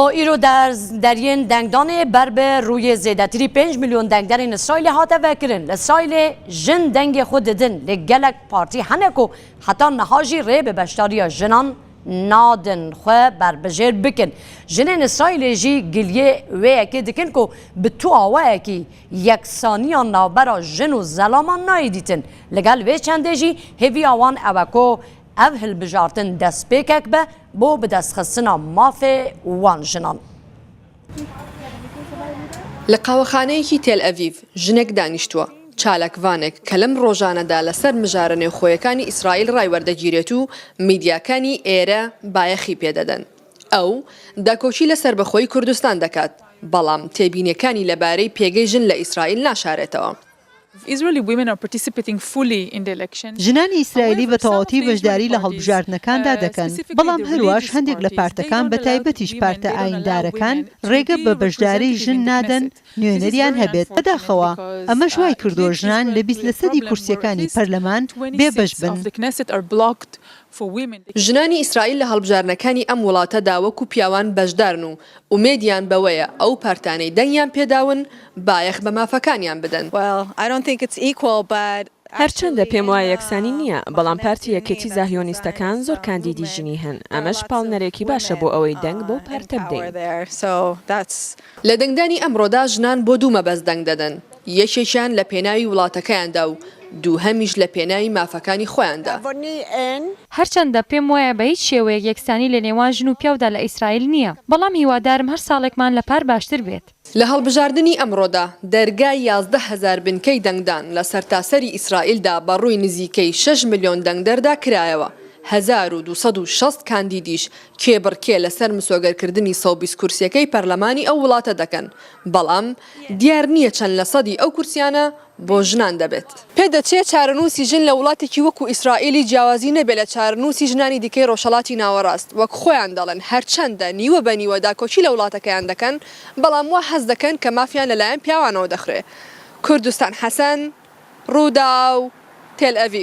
Û îro deriyên dengdanê ber bi rûyê zêdetirî 5 milyon dengderên Îsraîlê hate vekirin. Li Îsraîlê jin dengê xwe didin lê gelek partî hene ku heta niha jî rê bi beşdariya jinan nadin xwe berbijêr bikin. Jinên Îsraîlê jî giliyê wê yekê dikin ku bi tu awayekî yeksaniya navbera jin û zelaman nayê dîtin. Li gel vê çendê jî hêviya wan ew e ku ev hilbijartin destpêkek be bo bidestxistina mafê wan jinan. Li qawexaneyekî Têl Evîv jinek danîştûwe, çalakvanek کە لەم ڕۆژانەدا لەسەر مژارە نێوخۆیەکانی ئیسرائیل ڕای وەردەگیرێت و میدیاکانی ئێرە بایەخی پێدەدەن. ئەو داکۆکی لە سەربەخۆیی کوردستان دەکات، بەڵام تێبینیەکانی لەبارەی پێگەی ژن لە ئیسرائیل ناشارێتەوە. ژنانی ئیسرائیلی بە تەواوەتی بەشداری لە هەڵبژاردنەکاندا دەکەن، بەڵام هەرواش هەندێک لە پارتەکان بە تایبەتیش پارتە ئاییندارەکان ڕێگە بە بەشداری ژن نادەن نوێنەریان هەبێت، بەداخەوە ئەمەش وای کردووە ژنان لە 20 لەسەدی کورسییەکانی پەرلەمان بێبەش بن. ژنانی ئیسرائیل لە هەڵبژاردنەکانی ئەم وڵاتەدا وەکو پیاوان بەشدارن و ئومێدیان بەوەیە ئەو پارتانەی دەنگیان پێداون بایەخ بە مافەکانیان بدەن. هەرچەندە پێموایە یەکسانی نییە، بەڵام پارتی یەکێتی زاهیۆنیستەکان زۆر کاندیدی ژنی هەن، ئەمەش پاڵنەرێکی باشە بۆ ئەوەی دەنگ بەو پارتە بدەین. لە دەنگدانی ئەمڕۆدا ژنان بۆ دوو مەبەست دەنگ دەدەن، یەکێکیان لە پێناوی وڵاتەکەیاندا و دووهەمیش لە پێناوی مافەکانی خۆیاندا. هەرچەندە پێم وایە بە هیچ شێوەیەک یەکسانی لە نێوان ژن و پیاودا لە ئیسرائیل نییە، بەڵام هیوادارم هەر ساڵێکمان لە پار باشتر بێت. لە هەڵبژاردنی ئەمڕۆدا دەرگای 11,000 بنکەی دەنگدان لە سەرتاسەری ئیسرائیلدا بە ڕووی نزیکەی شەش ملیۆن دەنگدەردا کرایەوە، 1260 کاندیدیش کێبڕکێ لەسەر مسۆگەرکردنی 120 کورسییەکەی پەرلەمانی ئەو وڵاتە دەکەن، بەڵام دیار نییە چەند لەسەدی ئەو کورسیانە بۆ ژنان دەبێت. پێدەچێت چارەنووسی ژن لە وڵاتێکی وەکو ئیسرائیلی جیاوازی نەبێت لە چارەنووسی ژنانی دیکەی ڕۆژهەڵاتی ناوەڕاست، وەک خۆیان دەڵێن هەرچەندە نیوە بە نیوە داکۆکی لە وڵاتەکەیان دەکەن، بەڵام وا هەست دەکەن کە مافیان لەلایەن پیاوانەوە دەخورێ. کوردستان حەسەن، رووداو، تێلئەڤیڤ.